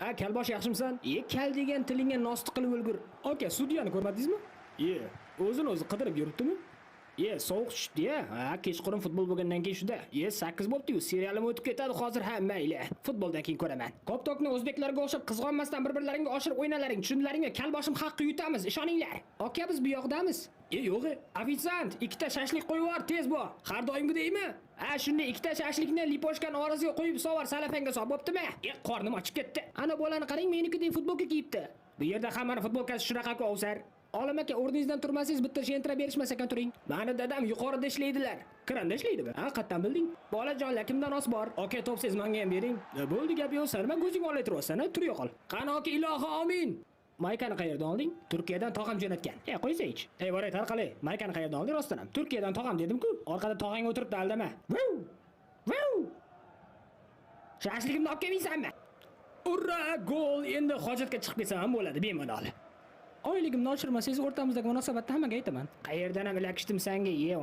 Ha, kalbosh, yaxshimisan? E, kal degan tilingga nosti qilib o'lgur. Aka, sudyani ko'rmadingizmi? E, o'zini o'zi qidirib yuribdimi? E, sovuq tushdi-ya. Ha, kechqurun futbol bo'lgandan keyin shuda. E, 8 bo'libdi-yu, serialim o'tib ketadi hozir. Ha, mayli. Futboldan keyin ko'raman. Koptokni o'zbeklarga o'xshab qizg'onmasdan bir-birlaringga oshirib o'ynalaring. Tushundilaringmi? Kalboshim haqqi yutamiz, ishoninglar. Aka, biz bu yoqdamiz. E, yo'q. E. Ofitsiant, ikkita shashlik qo'yib yubor, tez bu. Har doimgidaymi? Ha, shunda ikkita shashlikni liposhkani orasiga qo'yib sovar, salafanga sol, bo'ptimi? E, qornim ochib ketdi. Ana bolani qarang, menikidek futbolka kiyibdi. Bu yerda hammani futbolkasi shunaqa-ku, ovsar. Olim aka, o'rningizdan turmasangiz bitta shentra berishmas ekan, turing. Mani dadam yuqorida ishlaydilar. Kranda ishlaydimi? Ha, qayerdan bilding? Bolajonlar, kimdan os bor? Aka, topsangiz menga ham bering. E, bo'ldi, gap yo'q, san nima ko'zing olaytiryapsan, ha? Tur yo'qol. Qani aka, ilohi amin. Maykani qayerdan olding? Turkiyadan tog'am jo'natgan. E, qo'ysaychi. Ey, boray, tarqalay. Maykani qayerdan olding rostdan ham? Turkiyadan tog'am dedim-ku. Orqada tog'ang o'tiribdi, aldama. Vau! Vau! Shashligimni olib kelmaysanmi? Urra, gol! Endi hojatga chiqib ketsam ham bo'ladi, bemalol. Oyligimni oshirmasangiz o'rtamizdagi munosabatni hammaga aytaman. Qayerdan ham ilakishdim sanga, ye.